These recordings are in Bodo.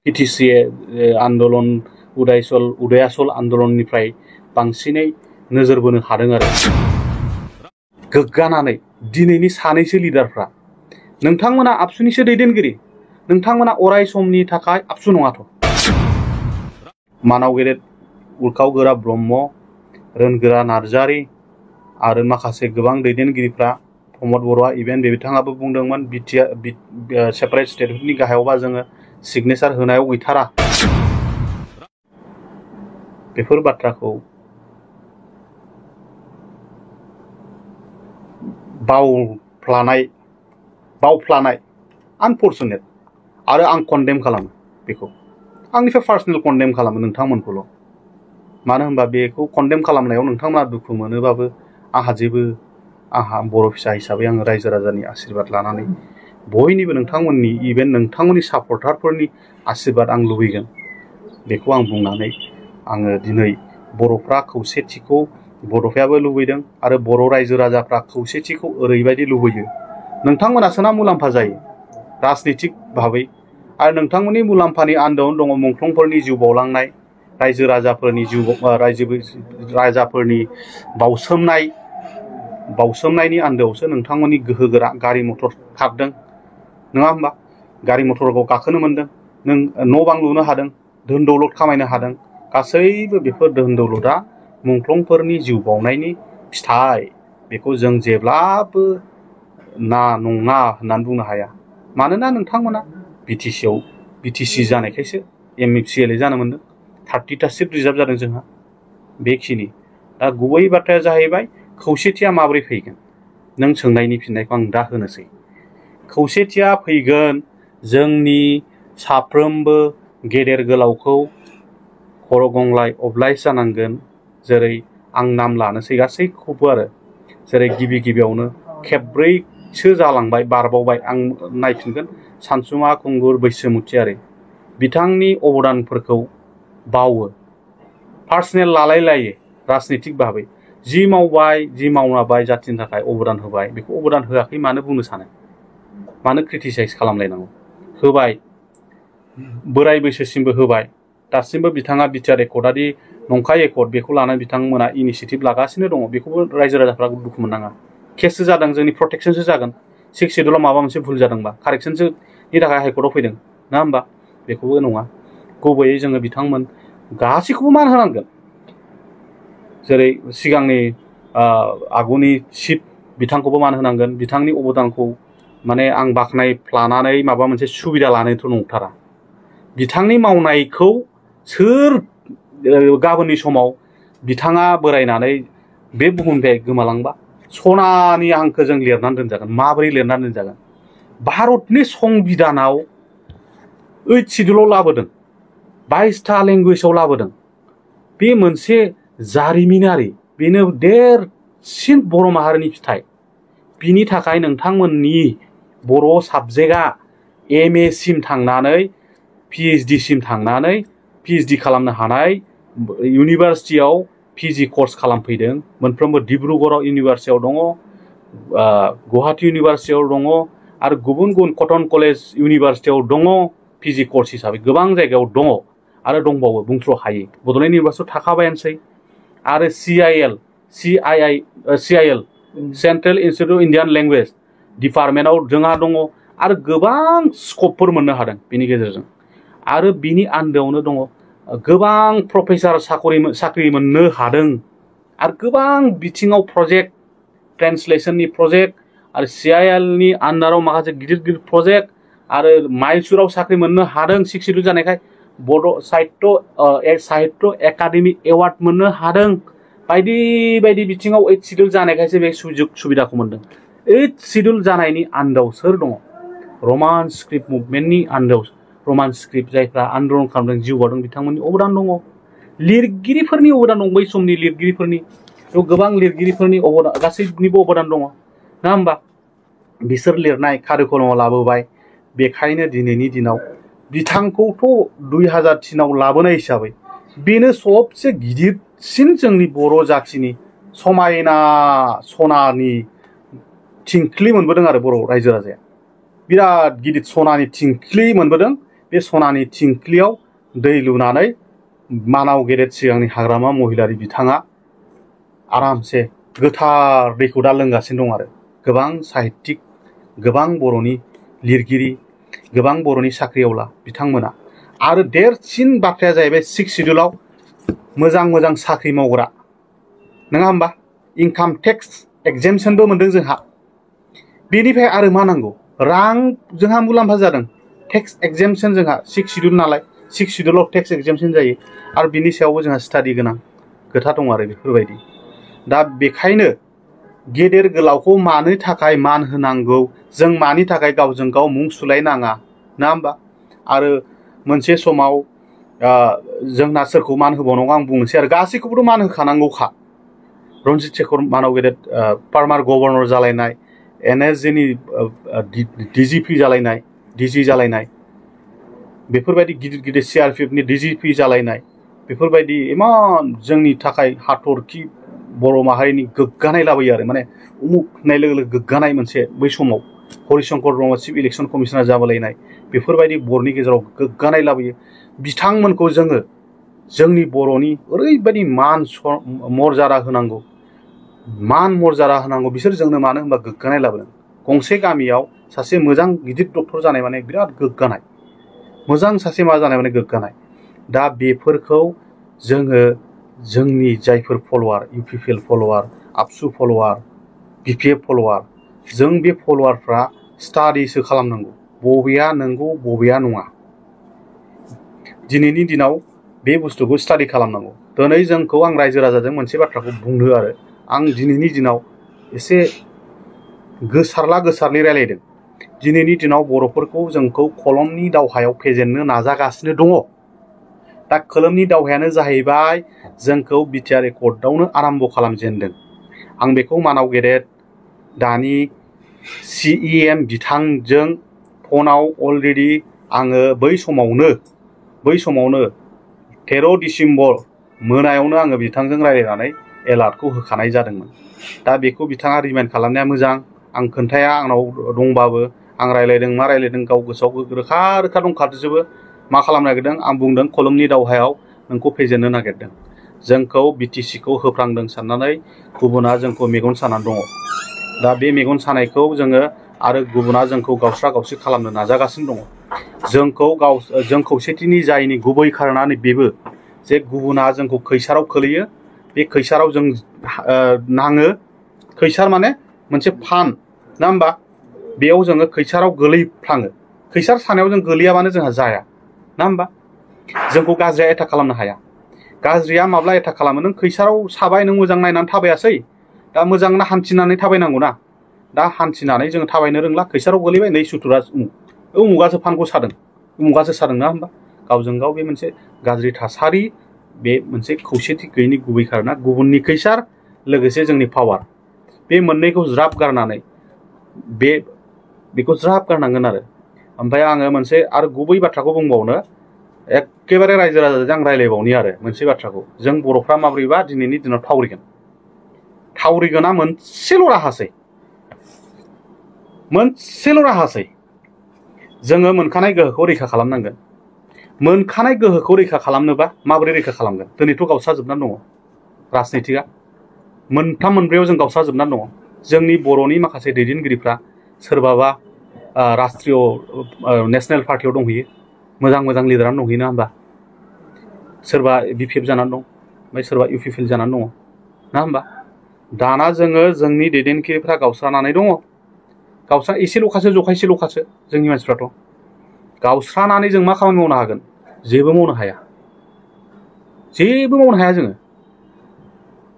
पिटिसि आन्दलन उदयासल आन्दलननिफ्राय बांसिनै नोजोर बोनो हादों आरो गोग्गानानै दिनैनि सानैसो लिडारफ्रा नोंथांमोना आबसुनिसो दैदेनगिरि नोंथांमोना अराय समनि थाखाय आबसु नङाथ' मानाव गेदेर उरखाव गोरा ब्रह्म रोनगोरा नार्जारि आरो माखासे गोबां दैदेनगिरिफ्रा प्रमद बर'आ इभेन बिथाङाबो बुंदोंमोन सेपारेट स्टेटनि गाहायावबा जोङो सिगनेचार होनायाव गैथारा बेफोर बाथ्राखौ बावफ्लानाय आनफर्चुनेट आरो आं कन्डेम खालामो बेखौ आंनिफ्राय पार्सनेल कन्डेम खालामो नोंथांमोनखौल' मानो होनबा बेखौ कन्डेम खालामनायाव नोंथांमोना दुखु मोनोबाबो आंहा बर' फिसा हिसाबै आङो रायजो राजानि आशीर्बाद लानानै बयनिबो नोंथांमोननि इभेन नोंथांमोननि सापर्टारफोरनि आशीर्बाद आं लुबैगोन बेखौ आं बुंनानै आङो दिनै बर'फ्रा खौसेथिखौ बड'फायाबो लुबैदों आरो बर' रायजो राजाफ्रा खौसेथिखौ ओरैबायदि लुबैयो नोंथांमोनासो ना मुलाम्फा जायो राजनितिक भाबै आरो नोंथांमोननि मुलाम्फानि आन्दोआवनो दङ मुंख्लंफोरनि जिउ बावलांनाय रायजो राजाफोरनि बावसोमनायनि आन्दोआवसो नोंथांमोननि गोहोगोरा गारि मथर खारदों नङा होमबा गारि मथरखौ गाखोनो मोनदों नों न' बां लुनो हादों धोन दौलत खामायनो हादों गासैबो बेफोर धोन दौलतआ मुंख्लंफोरनि जिउ बावनायनि फिथाइ बेखौ जों जेब्लाबो नङा होननानै बुंनो हाया मानोना नोंथांमोना बिटिसि जानायखायसो MCLA जानो मोनदों 30टा सिट रिजार्भ जादों जोंहा बेखिनि दा गुबै बाथ्राया जाहैबाय खौसेथिया माबोरै फैगोन नों सोंनायनि फिननायखौ आं दा होनोसै खौसेथिया फैगोन जोंनि साफ्रोमबो गेदेर गोलावखौ खर' गंग्लाय अब्लाइस जानांगोन जेरै आं नाम लानोसै गासैखौबो आरो जेरै गिबियावनो खेबब्रैसो जालांबाय बारबावबाय आं नायफिनगोन सानसुमा खुंगुर बैसोमुथियारि बिथांनि अबदानफोरखौ बावो पार्सनेल लालायो राजनितिक भाबै जि मावनाबाय जाथिनि थाखाय अबदान होबाय बेखौ अबदान होआखै मानो बुंनो सानो मानो क्रिटिसाइज खालामलायनांगौ होबाय बोराय बैसोसिमबो होबाय दासिमबो बिथाङा बिटिआर एकर्डआदि नंखाय एकर्ड बेखौ लानानै बिथांमोना इनिसिएटिभ लागासिनो दङ बेखौबो रायजो राजाफ्रा दुखु मोननाङा केससो जादों जोंनि प्रटेक्शनसो जागोन 6 शेड्युलाव माबा मोनसे भुल जादोंबा कारेक्शनसोनि थाखाय हाइकर्टआव फैदों नङा होमबा बेखौबो नङा गुबैयै जोङो बिथांमोन गासैखौबो मान होनांगोन जेरै सिगांनि आगुनि चिफ बिथांखौबो मान होनांगोन बिथांनि अबदानखौ माने आं बाख्नायफ्लानानै माबा मोनसे सुबिदा लानोथ' नंथारा बिथांनि मावनायखौ सोर गाबोननि समाव बिथाङा बोरायनानै बे बुहुमनिफ्राय गोमालांबा सनानि हांखोजों लिरनानै दोनजागोन माबोरै लिरनानै दोनजागोन भारतनि संबिधानाव 8 शेड्युलाव लाबोदों 22टा लेंगुवेजाव लाबोदों बे मोनसे जारिमिनारि बेनो देरसिन बर' माहारिनि फिथाइ बिनि थाखाय नोंथांमोननि बर' साबजेक्टआ MA सिम थांनानै PhD सिम थांनानै PhD खालामनो हानाय इउनिभारसिटियाव PG कर्स खालामफैदों मोनफ्रोमबो डिब्रुगड़आव इउनिभारसिटियाव दङ गुवाहाटी इउनिभारसिटियाव दङ आरो गुबुन कटन कलेज इउनिभारसिटियाव दङ PG कर्स हिसाबै गोबां जायगायाव दङ आरो दंबावो बुंथ्र' हायै बड'लेण्ड इउनिभारसिटियाव थाखाबायानोसै आरो CIL central institute of Indian language डिपार्टमेन्टआव जोंहा दङ आरो गोबां स्कपफोर मोननो हादों बिनि गेजेरजों आरो बिनि आन्दोआवनो दङ गोबां प्रफेसार साख्रि मोननो हादों आरो गोबां बिथिङाव प्रजेक्ट ट्रेन्सलेसननि प्रजेक्ट आरो CILनि आन्दाराव माखासे गिदिर प्रजेक्ट आरो माइसुराव साख्रि मोननो हादों 6 शेड्युल जानायखाय बड' साहित्य एकाडेमि एवार्ड मोननो हादों बायदि बिथिङाव 8 शेड्युल जानायखायसो बे सुजुग सुबिदाखौ मोनदों 8 शेड्युल जानायनि आन्दोआव सोर दङ रमान स्क्रिप्ट मुभमेन्टनि आन्दोआव रमान स्क्रिप्ट जायफ्रा आन्दलन खालामदों जिउ बावदों बिथांमोननि अबदान दङ लिरगिरिफोरनि अबदान दं बै समनि लिरगिरिफोरनि गोबां लिरगिरिफोरनि अबदान गासैनिबो अबदान दङ नङा होमबा बिसोर लिरनाय कारिकुलामाव लाबोबाय बेखायनो दिनैनि दिनाव बिथांखौथ' 2003आव लाबोनाय हिसाबै बेनो सबसे गिदिरसिन जोंनि बर' जाथिनि समायना सनानि थिंख्लि मोनबोदों आरो बर' रायजो राजाया बिराद गिदिर सनानि थिंख्लि मोनबोदों बे सनानि थिंख्लियाव दै लुनानै मानाव गेदेर सिगांनि हाग्रामा महिलारि बिथाङा आरामसे गोथार दैखौ दा लोंगासिनो दं आरो गोबां साहित्यिक गोबां बर'नि लिरगिरि गोबां बर'नि साख्रिआवला बिथांमोना आरो देरसिन बाथ्राया जाहैबाय 6 सिड्युलाव मोजां साख्रि मावग्रा नङा होमबा इनकाम टेक्स एगजेम्पसनबो मोनदों जोंहा बेनिफ्राय आरो मा नांगौ रां जोंहा मुलाम्फा जादों टेक्स एगजेम्पसन जोंहा 6 सिड्युल नालाय 6 सिड्युलाव टेक्स एगजेम्पसन जायो आरो बिनि सायावबो जोंहा स्टाडि गोनां खोथा दं आरो बेफोरबायदि दा बेखायनो गेदेर गोलावखौ मानो थाखाय मान होनांगौ जों मानि थाखाय गावजों गाव मुं सुलायनाङा ना होमबा आरो मोनसे समाव जोंना सोरखौ मान होबावनांगौ आं बुंनोसै आरो गासैखौबोथ' मान होखानांगौखा रन्जित शेखर मानाव गेदेर फार्मार गभर्नर जालायनाय NSGनि DGP जालायनाय DG जालायनाय बेफोरबायदि गिदिर गिदिर CRPFनि DGP जालायनाय बेफोरबायदि इमान जोंनि थाखाय हाथरखि बर' माहारिनि गोग्गानाय लाबोयो आरो माने उमुक होननाय लोगो लोगो गोग्गानाय मोनसे बै समाव Harishankar Brahma chief election commissioner जाबोलायनाय बेफोरबायदि बर'नि गेजेराव गोग्गानाय लाबोयो बिथांमोनखौ जोङो जोंनि बर'नि ओरैबायदि मान मर्यादा होनांगौ मान मर्यादा होनांगौ बिसोर जोंनो मानो होनबा गोग्गानाय लाबोदों गंसे गामियाव सासे मोजां गिदिर डक्टर जानाय माने बिराद गोग्गानाय मोजां सासे मा जानाय माने गोग्गानाय दा बेफोरखौ जोङो जोंनि जायफोर फलोवार UPPL फलोवार आबसु फलोवार BPF फलोवार जों बे फलोवारफ्रा स्टाडिसो खालामनांगौ बबेया नंगौ बबेया नङा दिनैनि दिनाव बे बुस्थुखौ स्टाडि खालामनांगौ दिनै जोंखौ आं रायजो राजाजों मोनसे बाथ्राखौ बुंनो आरो आं दिनैनि दिनाव एसे गोसारलि रायलायदों दिनैनि दिनाव बर'फोरखौ जोंखौ खोलोमनि दावहायाव फेजेननो नाजागासिनो दङ दा खोलोमनि दावहायानो जाहैबाय जोंखौ बिटिआर एकर्डआवनो आराम्भ खालामजेनदों आं बेखौ मानाव गेदेर दानि CEM बिथांजों फनाव अलरेडि आङो बै समावनो 13 डिसेम्बर मोनायावनो आङो बिथांजों रायलायनानै एलार्टखौ होखानाय जादोंमोन दा बेखौ बिथाङा रिमाइन्ड खालामनाया मोजां आं खोन्थाया आंनाव दंबाबो आं रायलायदों मा रायलायदों गाव गोसोआव रोखा दंखाजोबो मा खालामनो नागिरदों आं बुंदों खोलोमनि दावहायाव नोंखौ फेजेननो नागिरदों जोंखौ BTCखौ होफ्रांदों साननानै गुबुना जोंखौ मेगन सानानै दङ दा बे मेगन सानायखौ जोङो आरो गुबुना जोंखौ गावस्रा गावस्रि खालामनो नाजागासिनो दङ जों खौसेथिनि जायनि गुबै खारनानै बेबो जे गुबुना जोंखौ खैसाराव खोलैयो बे खैसाराव जों नाङो खैसार माने मोनसे फान ना होमबा बेयाव जोङो खैसाराव गोलैफ्लाङो खैसार सानायाव जों गोलैयाबानो जोंहा जाया ना होमबा जोंखौ गाज्रिया एटाक खालामनो हाया गाज्रिया माब्ला एटाक खालामो नों खैसाराव साबाय नों मोजां नायनानै थाबायासै दा मोजां ना हान्थिनानै थाबायनांगौ ना दा हान्थिनानै जों थाबायनो रोंला खैसाराव गोलैबाय नै सुथुरा उमुगासो फानखौ सादों उमुगासो सादों ना होमबा गावजों गाव बे मोनसे गाज्रि थासारि बे मोनसे खौसेथि गैयैनि गुबै खारना गुबुननि खैसार लोगोसे जोंनि पावार बे मोननैखौ ज्राब गारनानै बेखौ ज्राब गारनांगोन आरो ओमफ्राय आङो मोनसे आरो गुबै बाथ्राखौ बुंबावनो एखेबारे रायजो राजाजों आं रायलायबावनि आरो मोनसे बाथ्राखौ जों बर'फ्रा माबोरैबा दिनैनि दिनाव थावरिगोना मोनसेल' राहासै जोङो मोनखानाय गोहोखौ रैखा खालामनांगोन मोनखानाय गोहोखौ रैखा खालामनोबा माबोरै रैखा खालामगोन दिनैथ' गावस्राजोबनानै दङ राजनितिकआ मोनथाम मोनब्रैयाव जों गावस्राजोबनानै दङ जोंनि बर'नि माखासे दैदेनगिरिफ्रा सोरबाबा राष्ट्रीय नेशनेल पार्टियाव दंहैयो मोजां लिडारानो दंहैयो ना होमबा सोरबा BPF जानानै दं ओमफ्राय सोरबा UPPL जानानै दङ ना होमबा दाना जोङो जोंनि दैदेनगिरिफ्रा गावस्रानानै दङ गावस्रा एसेल'खासो जखायसेल'खासो जोंनि मानसिफ्राथ' गावस्रानानै जों मा खामानि मावनो हागोन जेबो मावनो हाया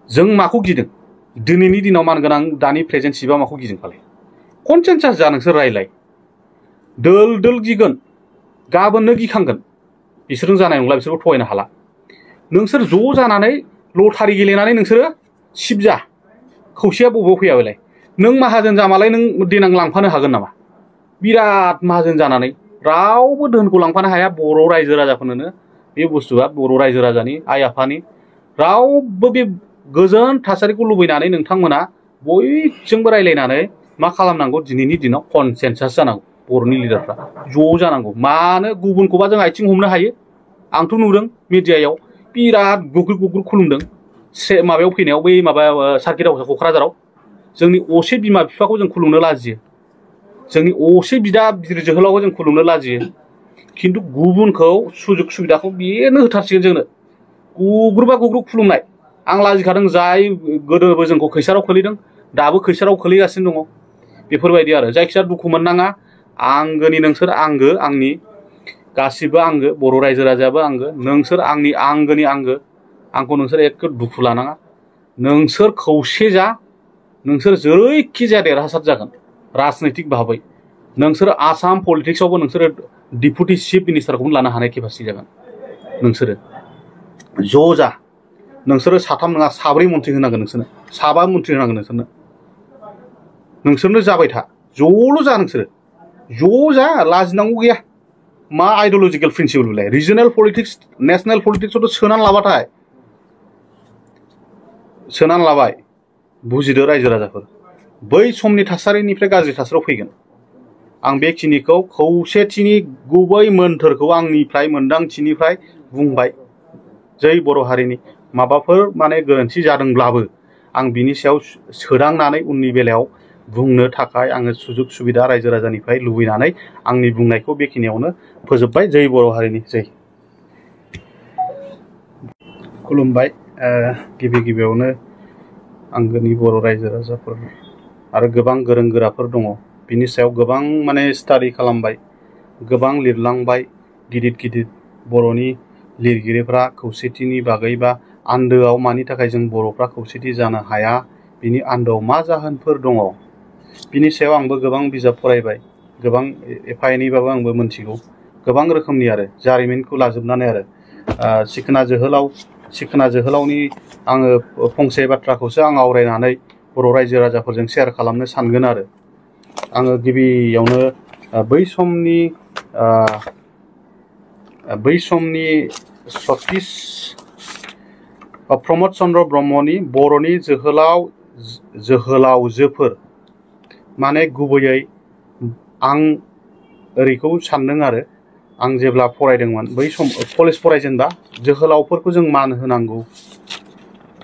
जों माखौ गिदों दिनैनि दिनाव मानगोनां दानि प्रेजेन्ट चिफआ माखौ गिदों फालाय कनसेन्सास जा नोंसोर रायलाय दोल गिगोन गाबोननो गिखांगोन बिसोरजों जानाय नंला बिसोरखौ थगायनो हाला नोंसोर ज' जानानै लटारि गेलेनानै नोंसोरो सिबजा खौसेया बबेयाव फैया बेलाय नों माहाजोन जामालाय नों देनां लांफानो हागोन नामा बिराद माहाजोन जानानै रावबो धोनखौ लांफानो हाया बर' रायजो राजाफोरनो बे बुस्थुआ बर' रायजो राजानि आइ आफानि रावबो बे गोजोन थासारिखौ लुबैनानै नोंथांमोना बयजोंबो रायलायनानै मा खालामनांगौ दिनैनि दिनाव कनसेन्सास जानांगौ बर'नि लिडारफ्रा ज' जानांगौ मानो गुबुनखौबा जों आथिं हमनो हायो आंथ' नुदों मिडियायाव बिराद गुग्रुब गुग्रुब खुलुमदों माबायाव फैनायाव बै माबा सार्किट हाउसआव क'क्राझाराव जोंनि असे बिमा बिफाखौ जों खुलुमनो लाजियो जोंनि असे बिदा बिर जोहोलावखौ जों खुलुमनो लाजियो खिन्थु गुबुनखौ सुजुग सुबिदाखौ बेनो होथारसिगोन जोंनो गुग्रुबा गुग्रुब खुलुमनाय आं लाजिखादों जाय गोदोबो जोंखौ खैसाराव खोलैदों दाबो खैसाराव खोलैगासिनो दङ बेफोरबायदि आरो जायखिजाया दुखु मोननाङा आंगोनि नोंसोर आंगो आंनि गासिबो आंगो बर' रायजो राजायाबो आंगो नोंसोर आंनि आंगोनि आंगो आंखौ नोंसोर एखे दुखु लानाङा नोंसोर खौसे जा नोंसोर जेरैखि जाया देरहासार जागोन राजनैतिक भाबै नोंसोर आसाम पलिटिक्सआवबो नोंसोर डिपुटि चिफ मिनिस्टारखौनो लानो हानाय केपासिटि जागोन नोंसोरो ज' जा नोंसोरो साथाम नङा साब्रै मन्थ्रि होनांगोन नोंसोरनो साबा मन्थ्रि होनांगोन नोंसोरनो जाबाय था ज'ल' जा नोंसोरो ज' जा लाजिनांगौ गैया मा आइडियलजिकेल प्रिन्सिपल बिलाय रिजनेल पलिटिक्स नेशनेल पलिटिक्सआवथ' सोनानै लाबाथाय सोनानै लाबाय बुजिदो रायजो राजाफोर बै समनि थासारिनिफ्राय गाज्रि थासारियाव फैगोन आं बेखिनिखौ खौसेथिनि गुबै मोन्थोरखौ आंनिफ्राय मोन्दांथिनिफ्राय बुंबाय जै बर' हारिनि माबाफोर माने गोरोन्थि जादोंब्लाबो आं बिनि सायाव सोदांनानै उननि बेलायाव बुंनो थाखाय आङो सुजुग सुबिदा रायजो राजानिफ्राय लुबैनानै आंनि बुंनायखौ बेखिनियावनो फोजोबबाय जै बर' हारिनि जै खुलुमबाय गिबि गिबियावनो आंगोनि बर' रायजो राजाफोर आरो गोबां गोरों गोराफोर दङ बिनि सायाव गोबां माने स्टाडि खालामबाय गोबां लिरलांबाय गिदिर गिदिर बर'नि लिरगिरिफ्रा खौसेथिनि बागै बा आन्दोआव मानि थाखाय जों बर'फ्रा खौसेथि जानो हाया बिनि आन्दोआव मा जाहोनफोर दङ बिनि सायाव आंबो गोबां बिजाब फरायबाय गोबां एफा एनैबाबो आंबो मोनथिगौ गोबां रोखोमनि आरो जारिमिनखौ लाजोबनानै आरो सिखोना जोहोलावनि आङो फंसे बाथ्राखौसो आं आवरायनानै बर' रायजो राजाफोरजों शेयार खालामनो सानगोन आरो आङो गिबियावनो बै समनि सतीश प्रमद चन्द्र ब्रह्मनि बर'नि जोहोलावजोफोर माने गुबैयै आं ओरैखौ सानदों आरो आं जेब्ला फरायदोंमोन बै सम कलेज फरायजेनबा जोहोलावफोरखौ जों मान होनांगौ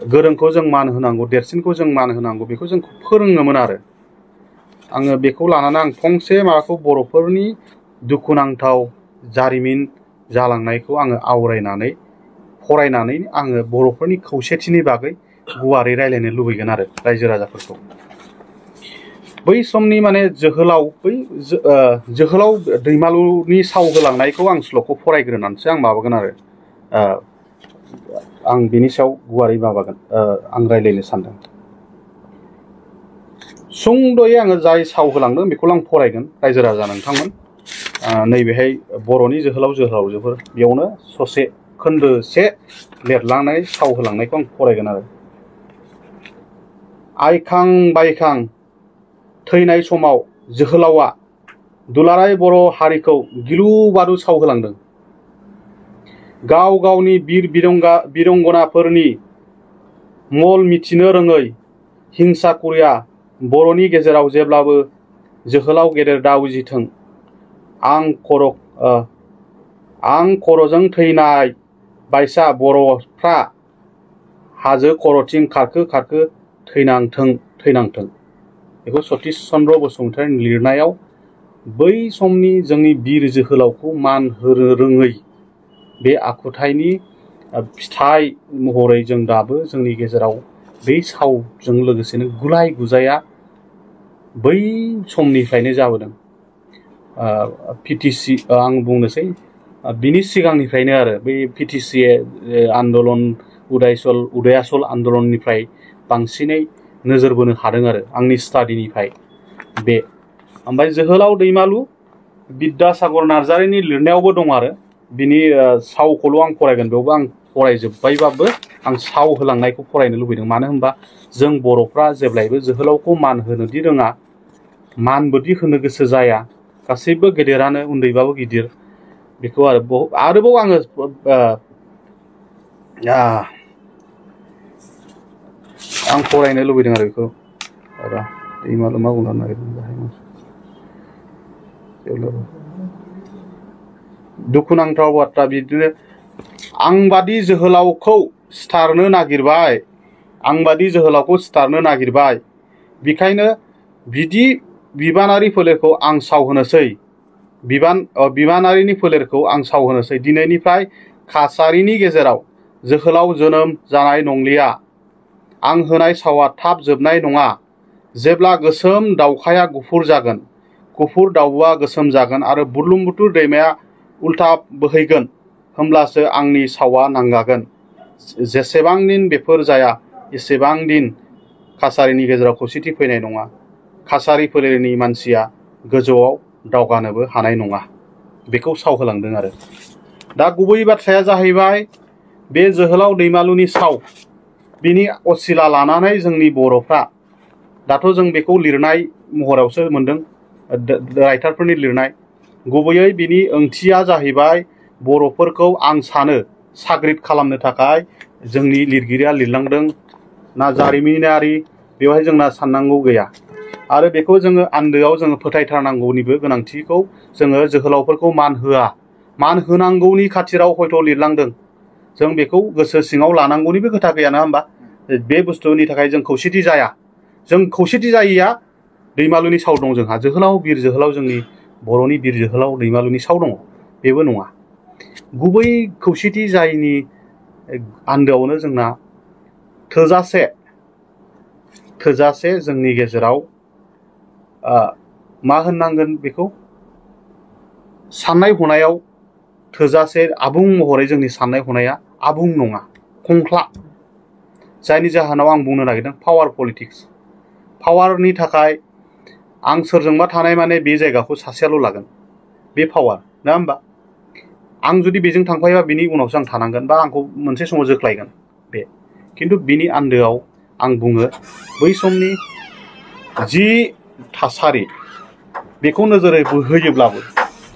गोरोंखौ जों मान होनांगौ देरसिनखौ जों मान होनांगौ बेखौ जों फोरोङोमोन आरो आङो बेखौ लानानै आं फंसे माबाखौ बर'फोरनि दुखुनांथाव जारिमिन जालांनायखौ आङो आवरायनानै फरायनानै आङो बर'फोरनि खौसेथिनि बागै गुवारै रायलायनो लुबैगोन आरो रायजो राजाफोरखौ बै समनि माने जोहोलाव दैमालुनि साव होलांनायखौ आं श्ल'खौ फरायग्रोनानैसो आं माबागोन आरो आं बिनि सायाव गुवारै माबागोन आं रायलायनो सानदों सुंद'यै आङो जाय साव होलांदों बेखौल' आं फरायगोन रायजो राजा नोंथांमोन नैबेहाय बर'नि जोहोलावजोफोर बेयावनो ससे खोन्दोसे लिरलांनाय साव होलांनायखौ आं फरायगोन आरो आइखां बायखां थैनाय समाव जोहोलावा दुलाराय बर' हारिखौ गिलु बालु साव होलांदों गाव गावनि बिर बिरंगनाफोरनि मल मिथिनो रोङै हिंसाकुरिया बर'नि गेजेराव जेब्लाबो जोहोलाव गेदेर दा उजिथों आं खर'जों थैनाय बायसा बर'फ्रा हाजो खर'थिं खारखो थैनांथों बेखौ सतीश चन्द्र बसुमतारिनि लिरनायाव बै समनि जोंनि बिर जोहोलावखौ मान होनो रोङै बे आखुथायनि फिथाइ महरै जों दाबो जोंनि गेजेराव बै सावजों लोगोसेनो गुलाय गुजाया बै समनिफ्रायनो जाबोदों पिटिसि आं बुंनोसै बिनि सिगांनिफ्रायनो आरो बै पिटिसि आन्दलन उदयासल आन्दलननिफ्राय बांसिनै नोजोर बोनो हादों आरो आंनि स्टाडिनिफ्राय बे ओमफ्राय जोहोलाव दैमालु बिद्यासागर नार्जारिनि लिरनायावबो दं आरो बिनि सावखौल' आं फरायगोन बेयावबो आं फरायजोब्बायबाबो आं साव होलांनायखौ फरायनो लुबैदों मानो होनबा जों बर'फ्रा जेब्लायबो जोहोलावखौ मान होनोदि रोङा मानबोदि होनो गोसो जाया गासैबो गेदेरानो उन्दैबाबो गिदिर बेखौ आरोबाव आङो आं फरायनो लुबैदों आरो बेखौ दैमालु मा बुंनो नागिरदों दुखुनांथाव बाथ्रा बिदिनो आंबादि जोहोलावखौ सिथारनो नागिरबाय आंबादि जोहोलावखौ सिथारनो नागिरबाय बेखायनो बिदि बिबानारि फोलेरखौ आं सावहोनोसै बिबानारिनि फोलेरखौ आं सावहोनोसै दिनैनिफ्राय काछारिनि गेजेराव जोहोलाव जोनोम जानाय नंलिया आं होनाय सावा थाब जोबनाय नङा जेब्ला गोसोम दाउखाया गुफुर जागोन गुफुर दाउआ गोसोम जागोन आरो बुरलुंबुथुर दैमाया उल्था बोहैगोन होमब्लासो आंनि सावा नांगागोन जेसेबां दिन बेफोर जाया एसेबां दिन काछारिनि गेजेराव खौसेथि फैनाय नङा काछारि फोलेरनि मानसिया गोजौआव दावगानोबो हानाय नङा बेखौ सावहोलांदों आरो दा गुबै बाथ्राया जाहैबाय बे जोहोलाव दैमालुनि साव बिनि असिला लानानै जोंनि बर'फ्रा दाथ' जों बेखौ लिरनाय महरावसो मोनदों राइटारफोरनि लिरनाय गुबैयै बिनि ओंथिया जाहैबाय बर'फोरखौ आं सानो साग्रिद खालामनो थाखाय जोंनि लिरगिरिया लिरलांदों ना जारिमिनारि बेवहाय जोंना साननांगौ गैया आरो बेखौ जोङो आन्दोआव जोङो फोथायथारनांगौनिबो गोनांथिखौ जोङो जोहोलावफोरखौ मान होआ मान होनांगौनि खाथिराव हयथ' लिरलांदों जों बेखौ गोसो सिङाव लानांगौनिबो खोथा गैया नङा होमबा बे बुस्थुनि थाखाय जों खौसेथि जाया जों खौसेथि जायैया दैमालुनि साव दं जोंहा जोहोलाव बिर जोहोलाव जोंनि बर'नि बिर जोहोलाव दैमालुनि साव दङ बेबो नङा गुबै खौसेथि जायैनि आन्दोआवनो जोंना थोजासे जोंनि गेजेराव मा होननांगोन बेखौ साननाय हनायाव थोजासे आबुं महरै जोंनि साननाय हनाया आबुं नङा खंख्ला जायनि जाहोनाव आं बुंनो नागिरदों पावार पलिटिक्स पावारनि थाखाय आं सोरजोंबा थानाय माने बे जायगाखौ सासेयाल' लागोन बे पावार नङा होमबा आं जुदि बेजों थांफायोबा बिनि उनावसो आं थानांगोन बा आंखौ मोनसे समाव जोख्लायगोन बे खिन्थु बिनि आन्दोआव आं बुङो बै समनि जि थासारि बेखौ नोजोर होयोब्लाबो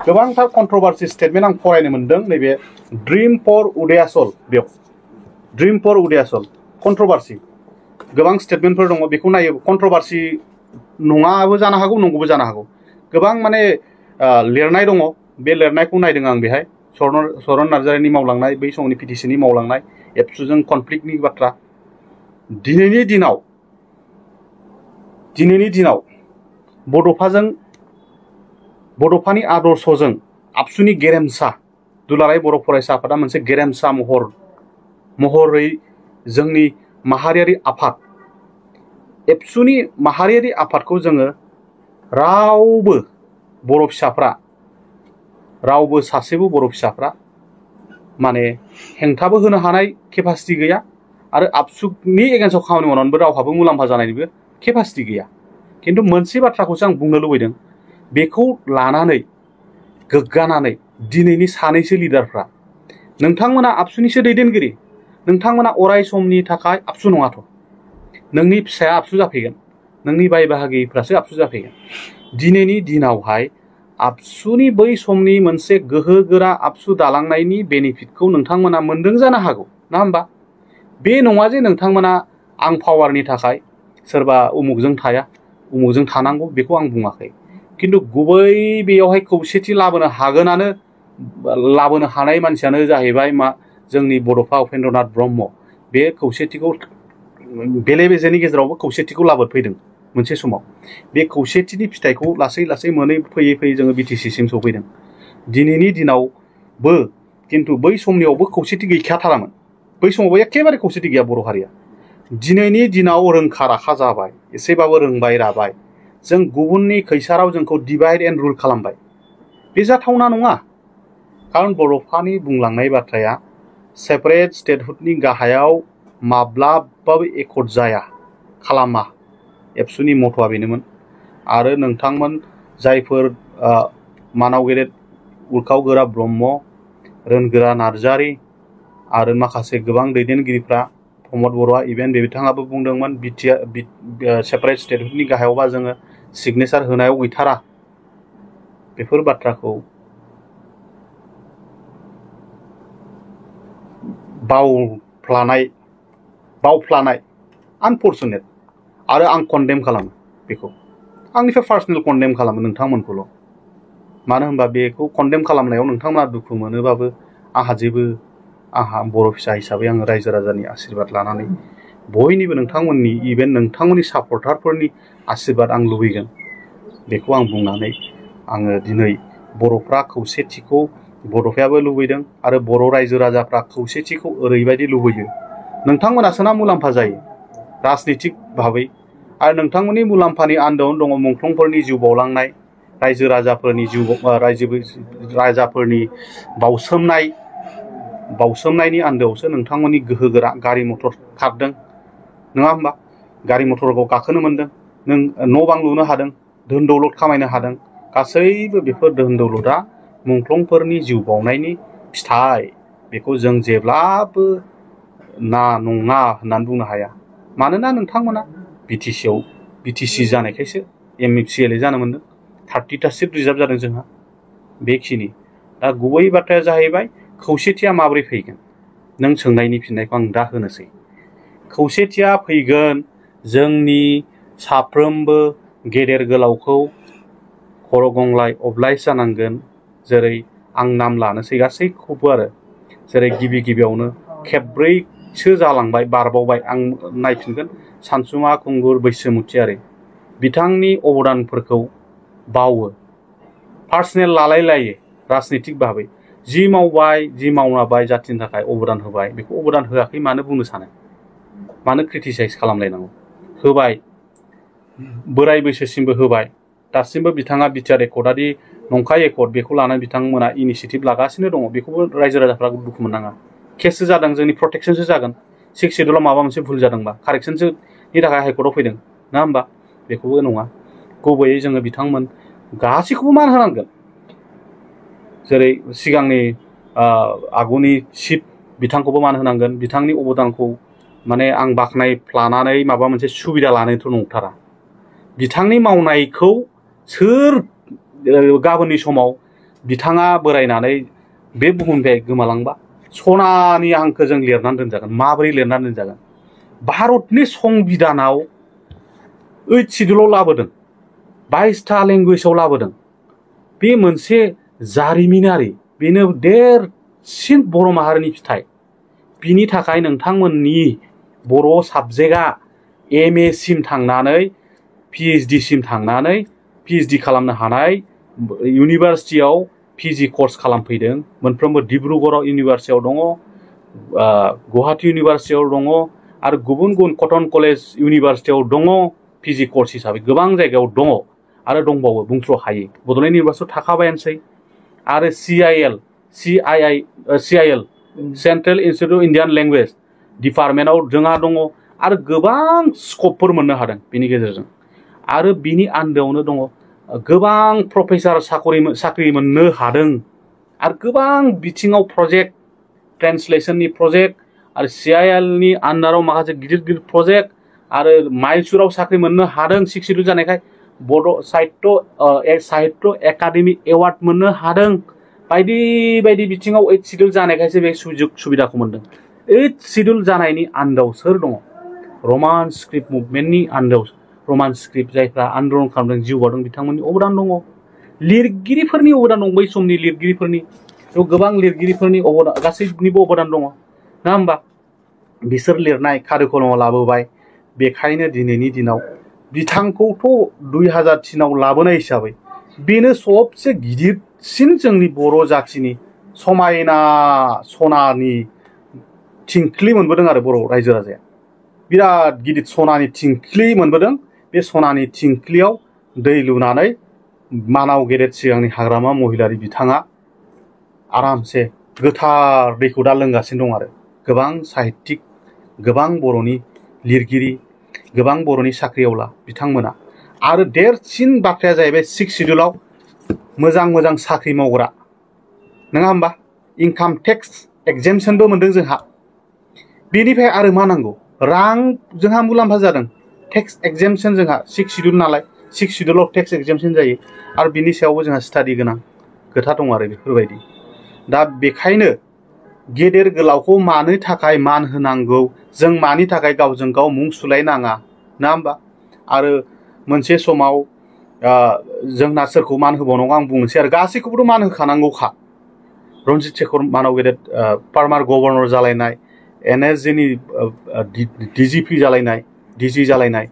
गोबांथार कन्ट्रभार्सि स्टेटमेन्ट आं फरायनो मोनदों नैबे ड्रिम फर उदयासल बेयाव ड्रिम फर उदयासल कन्ट्रभार्सि गोबां स्टेटमेन्टफोर दङ बेखौ नायो कन्ट्रभार्सि नङाबो जानो हागौ नंगौबो जानो हागौ गोबां माने लिरनाय दङ बे लिरनायखौ नायदों आं बेहाय चरन नार्जारिनि मावलांनाय बै समनि पिटिसिनि मावलांनाय एबसुजों कनफ्लिक्टनि बाथ्रा दिनैनि दिनाव बड'फानि आदर्शजों आबसुनि गेरेमसा दुलाराय बर' फरायसा आफादा मोनसे गेरेमसा महरै जोंनि माहारियारि आफाद एबसुनि माहारियारि आफादखौ जोङो रावबो सासेबो बर' फिसाफ्रा माने हेंथाबो होनो हानाय केपासिटि गैया आरो आबसुनि एगेन्स्टआव खामानि मावनानैबो रावहाबो मुलाम्फा जानायनिबो केपासिटि गैया खिन्थु मोनसे बाथ्राखौसो आं बुंनो लुबैदों बेखौ लानानै गोग्गानानै दिनैनि सानैसो लिडारफ्रा नोंथांमोना आबसुनिसो दैदेनगिरि नोंथांमोना अराय समनि थाखाय आबसु नङाथ' नोंनि फिसाया आबसु जाफैगोन नोंनि बाय बाहागिफ्रासो आबसु जाफैगोन दिनैनि दिनावहाय आबसुनि बै समनि मोनसे गोहोगोरा आबसु दालांनायनि बेनिफिटखौ नोंथांमोना मोनदों जानो हागौ ना होमबा बे नङा जे नोंथांमोना आं पावारनि थाखाय सोरबा उमुकजों थाया उमुकजों थानांगौ बेखौ आं बुङाखै खिन्थु गुबै बेयावहाय खौसेथि लाबोनो हानाय मानसियानो जाहैबाय जोंनि बड'फा उपेन्द्रनाथ ब्रह्म बे खौसेथिखौ बेले बेजेनि गेजेरावबो खौसेथिखौ लाबोफैदों मोनसे समाव बे खौसेथिनि फिथाइखौ लासै लासै फैयै जोङो बिटिसिसिम सफैदों दिनैनि दिनावबो खिन्थु बै समनियावबो खौसेथि गैखाथारामोन बै समावबो एखेबारे खौसेथि गैया बर' हारिया दिनैनि दिनाव रोंखा राखा जाबाय एसेबाबो रोंबाय राबाय जों गुबुननि खैसाराव जोंखौ डिभाइड एन्ड रुल खालामबाय बे जाथावना नङा खारन बड'फानि बुंलांनाय बाथ्राया सेपारेट स्टेटहुडनि गाहायाव माब्लाबाबो एकर्ड जाया खालामा एबसुनि मथ'आ बेनोमोन आरो नोंथांमोन जायफोर मानाव गेदेर उरखाव गोरा ब्रह्म रोनगोरा नार्जारि आरो माखासे गोबां दैदेनगिरिफ्रा प्रमद बर'आ इभेन बिथाङाबो बुंदोंमोन सेपारेट स्टेटहुडनि गाहायावबा जोङो सिगनेसार होनायाव गैथारा बेफोर बाथ्राखौ बावफ्लानाय आनफर्चुनेट आरो आं कन्डेम खालामो बेखौ आंनिफ्राय पार्सनेल कन्डेम खालामो नोंथांमोनखौल' मानो होनबा बेखौ कन्डेम खालामनायाव नोंथांमोना दुखु मोनोबाबो आंहा बर' फिसा हिसाबै आङो रायजो राजानि आशीर्बाद लानानै बयनिबो नोंथांमोननि इभेन नोंथांमोननि सापर्टारफोरनि आशीर्बाद आं लुबैगोन बेखौ आं बुंनानै आङो दिनै बर'फ्रा खौसेथिखौ बड'फायाबो लुबैदों आरो बर' रायजो राजाफ्रा खौसेथिखौ ओरैबायदि लुबैयो नोंथांमोनासो ना मुलाम्फा जायो राजनितिक भाबै आरो नोंथांमोननि मुलाम्फानि आन्दोआवनो दङ मुंख्लंफोरनि जिउ बावलांनाय रायजो राजाफोरनि राजाफोरनि बावसोमनायनि आन्दोआवसो नोंथांमोननि गोहोगोरा गारि मथर खारदों नङा होमबा गारि मथरखौ गाखोनो मोनदों नों न' बां लुनो हादों धोन दौलत खामायनो हादों गासैबो बेफोर धोन दौलतआ मुंख्लंफोरनि जिउ बावनायनि फिथाइ बेखौ जों जेब्लाबो नङा होननानै बुंनो हाया मानोना नोंथांमोना बिटिसि जानायखायसो MCLA जानो मोनदों 30टा सिट रिजार्भ जादों जोंहा बेखिनि दा गुबै बाथ्राया जाहैबाय खौसेथिया माबोरै फैगोन नों सोंनायनि फिननायखौ आं दा होनोसै खौसेथिया फैगोन जोंनि साफ्रोमबो गेदेर गोलावखौ खर' गंग्लाय अब्लायस जानांगोन जेरै आं नाम लानोसै गासैखौबो आरो जेरै गिबियावनो खेबब्रैसो जालांबाय बारबावबाय आं नायफिनगोन सानसुमा खुंगुर बैसोमुथियारि बिथांनि अबदानफोरखौ बावो पार्सनेल लालायलायो राजनितिक भाबै जि मावबाय जि मावनाबाय जाथिनि थाखाय अबदान होबाय बेखौ अबदान होआखै मानो बुंनो सानो मानो क्रिटिसाइज खालामलायनांगौ होबाय बोराय बैसोसिमबो होबाय दासिमबो बिथाङा बिटिआर एकर्डआदि नंखाय एकर्ड बेखौ लानानै बिथांमोना इनिसियेटिभ लागासिनो दङ बेखौबो रायजो राजाफ्रा दुखु मोननाङा केससो जादों जोंनि प्रटेक्शनसो जागोन 6 शेड्युलाव माबा मोनसे भुल जादोंबा कारेक्शनसोनि थाखाय हाइकर्टआव फैदों नङा होमबा बेखौबो नङा गुबैयै जोङो बिथांमोन गासैखौबो मान होनांगोन जेरै सिगांनि आगुनि चिफ बिथांखौबो मान होनांगोन बिथांनि अबदानखौ माने आं बाख्नायफ्लानानै माबा मोनसे सुबिदा लानोथ' नंथारा बिथांनि मावनायखौ सोर गाबोननि समाव बिथाङा बोरायनानै बे बुहुमनिफ्राय गोमालांबा सनानि हांखोजों लिरनानै दोनजागोन माबोरै लिरनानै दोनजागोन भारतनि संबिधानाव 8 शेड्युलाव लाबोदों 22टा लेंगुवेजाव लाबोदों बे मोनसे जारिमिनारि बेनो देरसिन बर' माहारिनि फिथाइ बिनि थाखाय नोंथांमोननि बर' साबजेक्टआ MA सिम थांनानै PhD सिम थांनानै PhD खालामनो हानाय इउनिभारसिटियाव PG कर्स खालामफैदों मोनफ्रोमबो डिब्रुगड़आव इउनिभारसिटियाव दङ गुवाहाटी इउनिभारसिटियाव दङ आरो गुबुन कटन कलेज इउनिभारसिटियाव दङ PG कर्स हिसाबै गोबां जायगायाव दङ आरो दंबावो बुंथ्र' हायै बड'लेण्ड इउनिभारसिटियाव थाखाबायानोसै आरो CIL central institute of Indian language डिपार्टमेन्टआव जोंहा दङ आरो गोबां स्कपफोर मोननो हादों बिनि गेजेरजों आरो बिनि आन्दोआवनो दङ गोबां प्रफेसार साख्रि मोननो हादों आरो गोबां बिथिङाव प्रजेक्ट ट्रेन्सलेसननि प्रजेक्ट आरो CILनि आन्दाराव माखासे गिदिर प्रजेक्ट आरो माइलसुराव साख्रि मोननो हादों 6 शेड्युल जानायखाय बड' साहित्य एकाडेमि एवार्ड मोननो हादों बायदि बिथिङाव 8 शेड्युल जानायखायसो बे सुजुग सुबिदाखौ मोनदों 8 शेड्युल जानायनि आन्दोआव सोर दङ रमान स्क्रिप्ट मुभमेन्टनि आन्दोआव रमान स्क्रिप्ट जायफ्रा आन्दलन खालामदों जिउ बावदों बिथांमोननि अबदान दङ लिरगिरिफोरनि अबदान दं बै समनि लिरगिरिफोरनि गोबां लिरगिरिफोरनि अबदान गासैनिबो अबदान दङ नङा होमबा बिसोर लिरनाय कारिकुलामाव लाबोबाय बेखायनो दिनैनि दिनाव बिथांखौथ' 2003आव लाबोनाय हिसाबै बेनो सबसे गिदिरसिन जोंनि बर' जाथिनि समायना सनानि थिंख्लि मोनबोदों आरो बर' रायजो राजाया बिराद गिदिर सनानि थिंख्लि मोनबोदों बे सनानि थिंख्लियाव दै लुनानै मानाव गेदेर सिगांनि हाग्रामा महिलारि बिथाङा आरामसे गोथार दैखौ दा लोंगासिनो दं आरो गोबां साहित्यिक गोबां बर'नि लिरगिरि गोबां बर'नि साख्रिआवला बिथांमोना आरो देरसिन बाथ्राया जाहैबाय 6 शेड्युलाव मोजां साख्रि मावग्रा नङा होमबा इनकाम टेक्स एक्जेम्पसनबो मोनदों जोंहा बेनिफ्राय आरो मा नांगौ रां जोंहा मुलाम्फा जादों टेक्स एक्जेम्पसन जोंहा 6 शेड्युल नालाय 6 शेड्युलाव टेक्स एक्जेम्पसन जायो आरो बिनि सायावबो जोंहा स्टाडि गोनां खोथा दं आरो बेफोरबायदि दा बेखायनो गेदेर गोलावखौ मानो थाखाय मान होनांगौ जों मानि थाखाय गावजों गाव मुं सुलायनाङा नङा होमबा आरो मोनसे समाव जोंना सोरखौ मान होबावनांगौ आं बुंनोसै आरो गासैखौबोथ' मान होखानांगौखा रनजित शेखर मानाव गेदेर फार्मार गभर्नर जालायनाय NSGनि DGP जालायनाय DG जालायनाय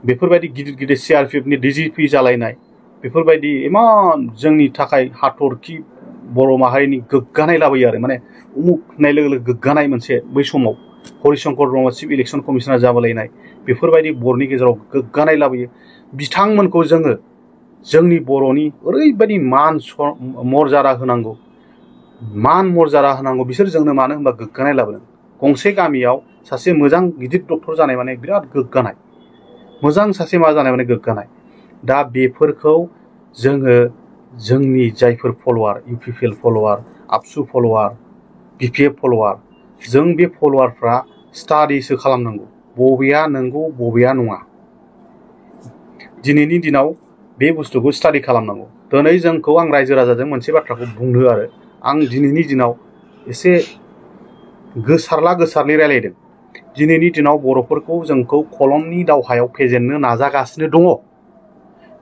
बेफोरबायदि गिदिर गिदिर CRPFनि DGP जालायनाय बेफोरबायदि इमान जोंनि थाखाय हाथरखि बर' माहारिनि गोग्गानाय लाबोयो आरो माने उमुक होननाय लोगो लोगो गोग्गानाय मोनसे बै समाव Harishankar Brahma chief election commissioner जाबोलायनाय बेफोरबायदि बर'नि गेजेराव गोग्गानाय लाबोयो बिथांमोनखौ जोङो जोंनि बर'नि ओरैबायदि मान मर्यादा होनांगौ मान मर्यादा होनांगौ बिसोर जोंनो मानो होनबा गोग्गानाय लाबोदों गंसे गामियाव सासे मोजां गिदिर डक्टर जानाय माने बिराद गोग्गानाय मोजां सासे मा जानाय माने गोग्गानाय दा बेफोरखौ जोङो जोंनि जायफोर फलोवार UPPL फलोवार आबसु फलोवार BPF फलोवार जों बे फलोवारफ्रा स्टाडिसो खालामनांगौ बबेया नंगौ बबेया नङा दिनैनि दिनाव बे बुस्थुखौ स्टाडि खालामनांगौ दिनै जोंखौ आं रायजो राजाजों मोनसे बाथ्राखौ बुंनो आरो आं दिनैनि दिनाव एसे गोसारलि रायलायदों दिनैनि दिनाव बर'फोरखौ जोंखौ खोलोमनि दावहायाव फेजेननो नाजागासिनो दङ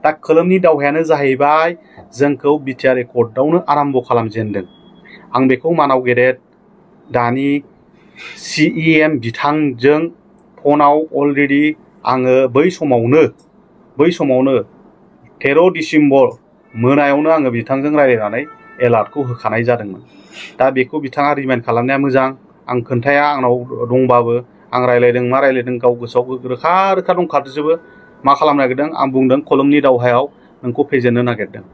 दा खोलोमनि दावहायानो जाहैबाय जोंखौ बिटिआर एकर्डआवनो आराम्भ खालामजेनदों आं बेखौ मानाव गेदेर दानि CEM बिथांजों फनाव अलरेडि आङो बै समावनो 13 डिसेम्बर मोनायावनो आङो बिथांजों रायलायनानै एलार्टखौ होखानाय जादोंमोन दा बेखौ बिथाङा रिमाइन्ड खालामनाया मोजां आं खोन्थाया आंनाव दंबाबो आं रायलायदों मा रायलायदों गाव गोसोआव रोखा दंखाजोबो मा खालामनो नागिरदों आं बुंदों खोलोमनि दावहायाव नोंखौ फेजेननो नागिरदों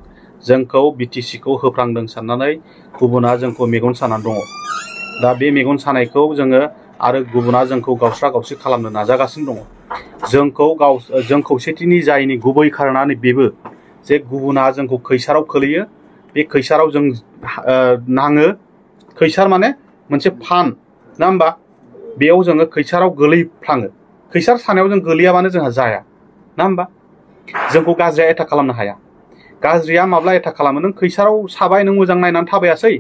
जोंखौ BTCखौ होफ्रांदों साननानै गुबुना जोंखौ मेगन सानानै दङ दा बे मेगन सानायखौ जोङो आरो गुबुना जोंखौ गावस्रा गावस्रि खालामनो नाजागासिनो दङ जों खौसेथिनि जायनि गुबै खारनानो बेबो जे गुबुना जोंखौ खैसाराव खोलैयो बे खैसाराव जों नाङो खैसार माने मोनसे फान ना होमबा बेयाव जोङो खैसाराव गोलैफ्लाङो खैसार सानायाव जों गोलैयाबानो जोंहा जाया ना होमबा जोंखौ गाज्रिया एटाक खालामनो हाया गाज्रिया माब्ला एटाक खालामो नों खैसाराव साबाय नों मोजां नायनानै थाबायासै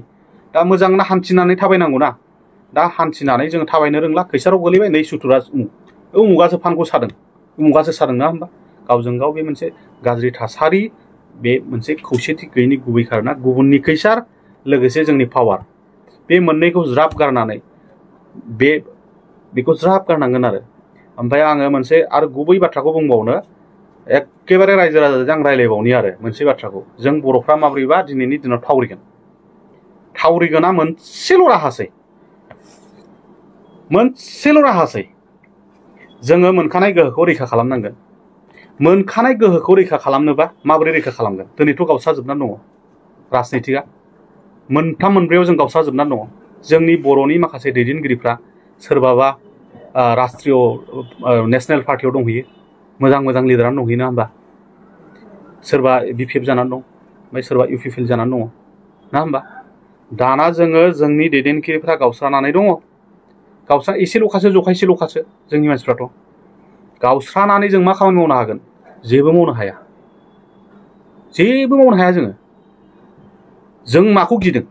दा मोजां ना हान्थिनानै थाबायनांगौ ना दा हान्थिनानै जों थाबायनो रोंला खैसाराव गोलैबाय नै सुथुरा उमुगासो फानखौ सादों उमुगासो सादों ना होमबा गावजों गाव बे मोनसे गाज्रि थासारि बे मोनसे खौसेथि गैयैनि गुबै खारना गुबुननि खैसार लोगोसे जोंनि पावार बे मोननैखौ ज्राब गारनानै बेखौ ज्राब गारनांगोन आरो ओमफ्राय आङो मोनसे आरो गुबै बाथ्राखौ बुंबावनो एखेबारे रायजो राजाजों आं रायलायबावनि आरो मोनसे बाथ्राखौ जों बर'फ्रा माबोरैबा दिनैनि दिनाव थावरिगोना मोनसेल' राहासै जोङो मोनखानाय गोहोखौ रैखा खालामनांगोन मोनखानाय गोहोखौ रैखा खालामनोबा माबोरै रैखा खालामगोन दिनैथ' गावस्राजोबनानै दङ राजनितिकआ मोनथाम मोनब्रैयाव जों गावस्राजोबनानै दङ जोंनि बर'नि माखासे दैदेनगिरिफ्रा सोरबाबा राष्ट्रीय नेशनेल पार्टियाव दंहैयो मोजां लिडारानो दंहैयो ना होमबा सोरबा BPF जानानै दं ओमफ्राय सोरबा UPPL जानानै दङ ना होमबा दाना जोङो जोंनि दैदेनगिरिफ्रा गावस्रानानै दङ गावस्रा एसेल'खासो जखायसेल'खासो जोंनि मानसिफ्राथ' गावस्रानानै जों मा खामानि मावनो हागोन जेबो मावनो हाया जों माखौ गिदों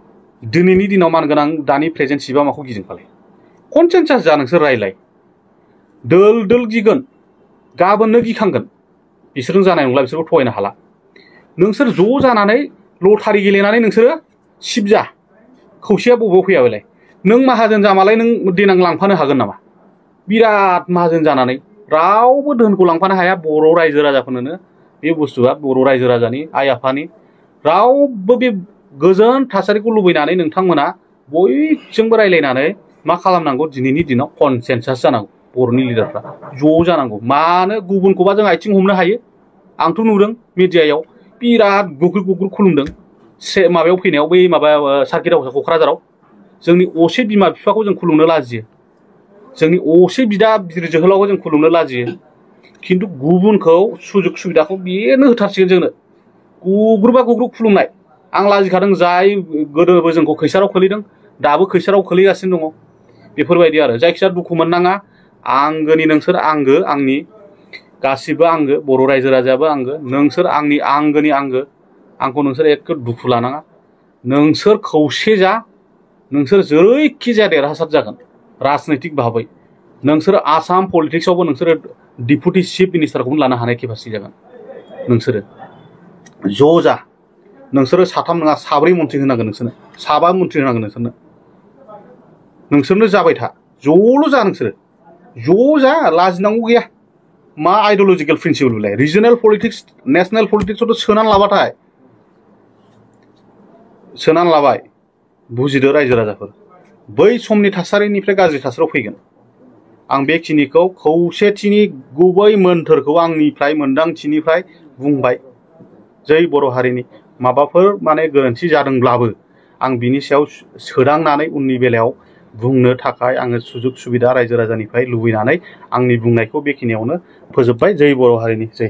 दिनैनि दिनाव मानगोनां दानि प्रेजेन्ट चिफआ माखौ गिदों फालाय कनसेन्सास जा नोंसोर रायलाय दोल गिगोन गाबोननो गिखांगोन बिसोरजों जानाय नंला बिसोरखौ थगायनो हाला नोंसोर ज' जानानै लटारि गेलेनानै नोंसोरो सिबजा खौसेया बबेयाव फैया बेलाय नों माहाजोन जामालाय नों देनां लांफानो हागोन नामा बिराद माहाजोन जानानै रावबो धोनखौ लांफानो हाया बर' रायजो राजाफोरनो बे बुस्थुआ बर' रायजो राजानि आइ आफानि रावबो बे गोजोन थासारिखौ लुबैनानै नोंथांमोना बयजोंबो रायलायनानै मा खालामनांगौ दिनैनि दिनाव कनसेन्सास जानांगौ बर'नि लिडारफ्रा ज' जानांगौ मानो गुबुनखौबा जों आथिं हमनो हायो आंथ' नुदों मिडियायाव बिराद गुग्रुब खुलुमदों माबायाव फैनायाव बै माबा सार्किट हाउसआव क'क्राझाराव जोंनि असे बिमा बिफाखौ जों खुलुमनो लाजियो जोंनि असे बिदा बिदिर जोहोलावखौ जों खुलुमनो लाजियो खिन्थु गुबुनखौ सुजुग सुबिदाखौ बेनो होथारसिगोन जोंनो गुग्रुब खुलुमनाय आं लाजिखादों जाय गोदोबो जोंखौ खैसाराव खोलैदों दाबो खैसाराव खोलैगासिनो दङ बेफोरबायदि आरो जायखिजाया दुखु मोननाङा आंगोनि नोंसोर आंगो आंनि गासिबो आंगो बर' रायजो राजायाबो आंगो नोंसोर आंनि आंगोनि आंगो आंखौ नोंसोर एखे दुखु लानाङा नोंसोर खौसे जा नोंसोर जेरैखि जाया देरहासार जागोन राजनैतिक भाबै नोंसोर आसाम पलिटिक्सआवबो नोंसोर डिपुटि चिफ मिनिस्टारखौनो लानो हानाय केपासिटि जागोन नोंसोरो ज' जा नोंसोरो साथाम नङा साब्रै मन्थ्रि होनांगोन नोंसोरनो साबा मन्थ्रि होनांगोन नोंसोरनो जाबाय था ज'ल' जा नोंसोरो ज' जा लाजिनांगौ गैया मा आइडियलजिकेल प्रिन्सिपल बिलाय रिजनेल पलिटिक्स नेशनेल पलिटिक्सआवथ' सोनानै लाबाय बुजिदो रायजो राजाफोर बै समनि थासारिनिफ्राय गाज्रि थासारियाव फैगोन आं बेखिनिखौ खौसेथिनि गुबै मोन्थोरखौ आंनिफ्राय मोनदांथिनिफ्राय बुंबाय जै बर' हारिनि माबाफोर माने गोरोन्थि जादोंब्लाबो आं बिनि सायाव सोदांनानै उननि बेलायाव बुंनो थाखाय आङो सुजुग सुबिदा रायजो राजानिफ्राय लुबैनानै आंनि बुंनायखौ बेखिनियावनो फोजोबबाय जै बर' हारिनि जै